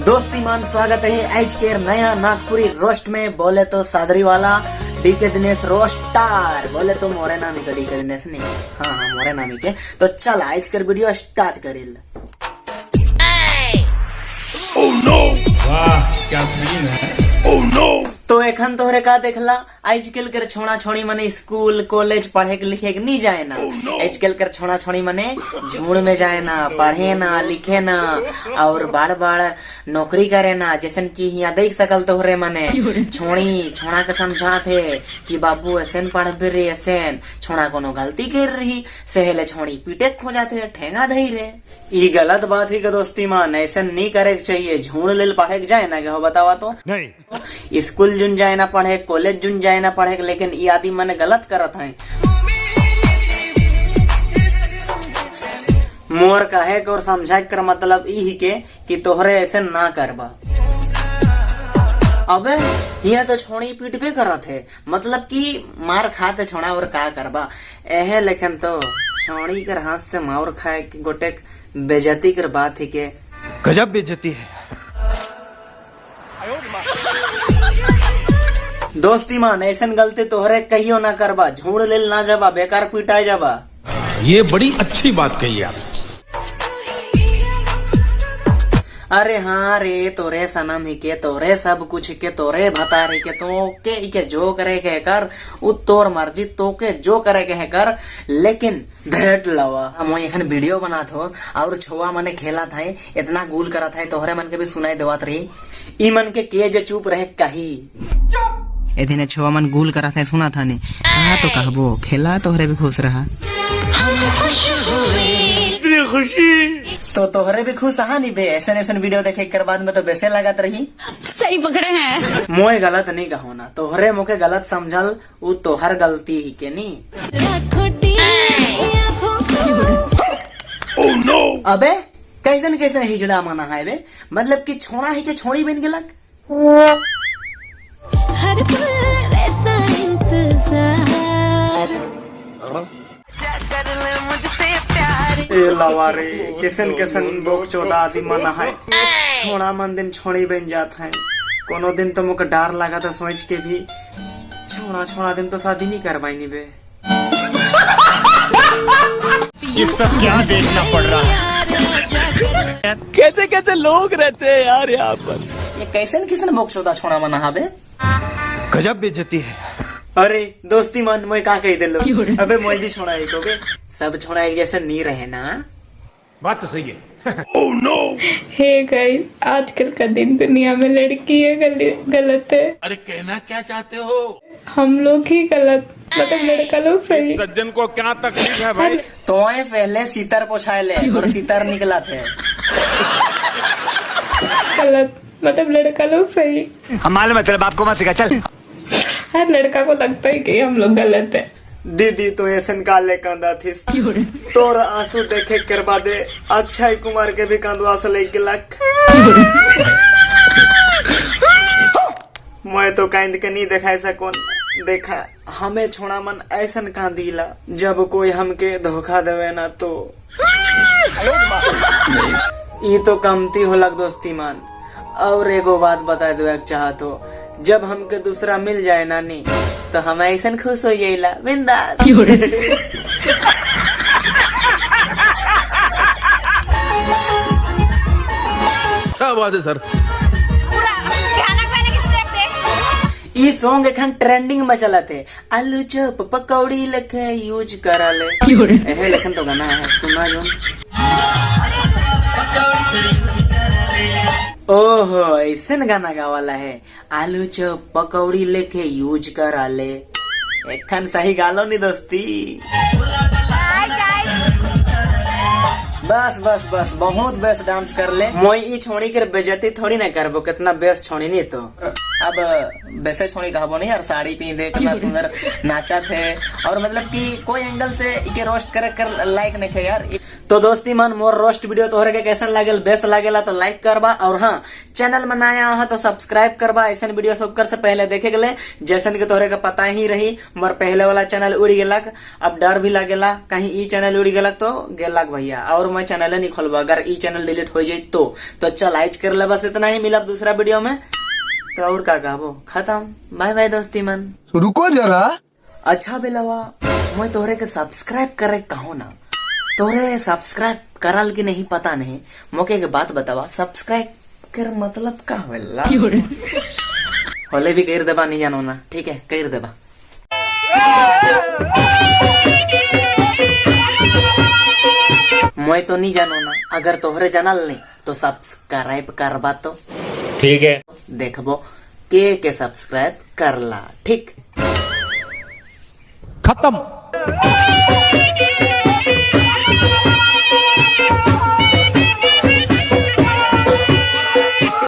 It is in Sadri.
दोस्ती मान स्वागत है आज के नया नागपुरी रोस्ट में। बोले तो सादरी वाला डीके दिनेश रोस्टार, बोले तो मोरे नामी का डीके दिनेश नहीं, हाँ हाँ मोरे नामी के। तो चल आज कर वीडियो स्टार्ट करिल। वाह क्या सीन है। तो एखन तोहरे का देखला, आजकल कर छोड़ा छोड़ी मने स्कूल कॉलेज पढ़े के लिखे के नहीं जाए ना। आजकल कर छोड़ा छोड़ी मने झूठ में जाए ना, पढ़े ना लिखे ना और बार बार नौकरी करे ना। जैसन कि यहाँ देख सकल तोहरे मने छोड़ी छोड़ा के समझा थे कि बाबू ऐसे पढ़ रे, ऐसे छोड़ा कोनो गलती कर रही सहेले छोड़ी पीटे खो जाते ठेंगा धई रे। ई गलत बात ही के दोस्ती मान, ऐसे नहीं करे के चाहिए। झूठ लेल पढ़े के जाए ना के हो बतावा तो? नहीं। स्कूल जुन जाए ना पढ़े, कॉलेज जुन जाए ना पढ़े, लेकिन ई आदमी मने गलत करत है। मोर कहे के और समझाए कर मतलब ई ही के कि तोहरे ऐसे ना करबा। अबे हिया तो छोड़ी पीट पे करत है, मतलब कि मार खाते छोड़ा और का करबा। एहे लेकिन तो छोड़ी कर हाथ से मार खाए के गोटेक बेजती कर बात ही के। गजब बेइज्जती है। दोस्ती मान ऐसन गलती तोहरे कहियो ना करबा, झूठ लेल ना जाबा, बेकार पिटाई जाबा। ये बड़ी अच्छी बात कही आप। अरे हाँ रे, तोरे सनम ही के, तोरे सब कुछ के, तोरे भतारी के, तो के इके जो करे के कर, उ तोर मर्जी, तो के जो करे के है कर, लेकिन धेट लवा। हम एखन वीडियो बनात हो और छोवा मने खेला था, इतना गुल करत है तोहरे मन के भी सुनाई देवत रही। ई मन के जे चुप रहे कही एदिने छोवा मन गुल करत है सुना था नहीं। हाँ तो कहबो खेला तोहरे भी खुश रहा खुशी तो तोहरे भी खुश हाँ नहीं बे। ऐसन ऐसन वीडियो देखे कर बाद में तो वैसे लागत रही। सही पकड़े हैं। मोए गलत नहीं कहो ना, तोहरे मोके गलत समझल उ तोहर गलती ही के नी। अबे कैसन कैसन हिजड़ा माना है बे, मतलब कि छोड़ा ही के छोड़ी बन गेलक। हर पल रहता इंतजार। ए लवारे कैसन कैसन बोक चौदा आदि मना है, छोड़ा मन दिन छोड़ी बन जात है। कोनो दिन तो मोके डर लगा था सोच के भी छोड़ा छोड़ा दिन तो शादी नहीं कर पाई नी बे। ये सब क्या देखना पड़ रहा है? कैसे कैसे लोग रहते हैं यार यहाँ पर। ये कैसन कैसन बोक चौदा छोड़ा मना है बे। गजब बेइज्जती है। अरे दोस्ती मन मोय का कही दिलो, अबे मोय भी छोड़ा एक हो सब छोड़ा एक जैसे नहीं रहे ना। बात तो सही है। हे गाइस, आजकल का दिन दुनिया में लड़की है गलत है। अरे कहना क्या चाहते हो? हम लोग ही गलत, मतलब लड़का लोग सही। सज्जन को क्या तकलीफ है भाई? तोय पहले सीतर पोछाए ले और सीतर निकला थे। गलत मतलब लड़का लोग सही। हम मालूम है तेरे बाप को मत सिखा, चल। हर लड़का को लगता है कि हम लोग गलत है। दीदी तो ऐसन काले कांदा थी, तोर आंसू देखे करवा दे अक्षय कुमार के भी कांदवा से ले गेलक। मैं तो कांद के नहीं दिखाई सकोन। देखा हमें छोड़ा मन ऐसन कांदीला जब कोई हमके धोखा देवे ना तो। ई तो कमती होलक दोस्ती मान। और एगो बात बता देवे के चाहत हो, जब हमके दूसरा मिल जाए ना नी तो हम ऐसन खुश हो जाइला बिंदास। क्या बात है सर? ई सॉन्ग एखन ट्रेंडिंग में चलत है। आलू चप पकौड़ी लखे यूज करा ले, एहे लेखन तो गाना है सुना जो। ओहो ऐसन गाना गावाला है, आलू चप पकौड़ी लेके यूज करा ले। एखन सही गालो नी दोस्ती। बस बस बस बहुत बेस्ट डांस कर ले। मोई ई छोड़ी कर बेइज्जती थोड़ी ना करबो, कितना बेस्ट छोड़ी नहीं तो। अब वैसे छोड़ी कहबो नहीं यार, साड़ी पहन कितना सुंदर नाचा थे और मतलब कि कोई एंगल से इके रोस्ट करे कर लायक नहीं थे यार। तो दोस्ती मन, मोर रोस्ट वीडियो तोहरे के कैसन लागेल? बेस लागेला तो लाइक करबा और हाँ, चैनल में नया हा तो सब्सक्राइब करबा ऐसन वीडियो सब कर से पहले देखे गले। जैसन के तोहरे के पता ही रही, मोर पहले वाला चैनल उड़ गेलक। अब डर भी लागेला, कहीं ई चैनल उड़ गेलक तो गेलक भैया और मैं चैनल नहीं खोलबा अगर ई चैनल डिलीट हो जाए तो। तो चल, आज कर ले बस इतना ही, मिलब दूसरा वीडियो में। तो और का कहबो, खत्म, बाय बाय दोस्ती मन। रुको जरा। अच्छा बेलवा, मैं तोहरे के सब्सक्राइब करे कहो ना, तोहरे सब्सक्राइब करल की नहीं पता नहीं। मोके के बात बतावा, सब्सक्राइब कर मतलब का होला? होले भी कर देबा, नहीं जानो ना, ठीक है, कर देबा। मैं तो नहीं जानो ना, अगर तोहरे जानल नहीं तो सब्सक्राइब करबा तो ठीक है। देखबो के सब्सक्राइब करला, ठीक। खत्म।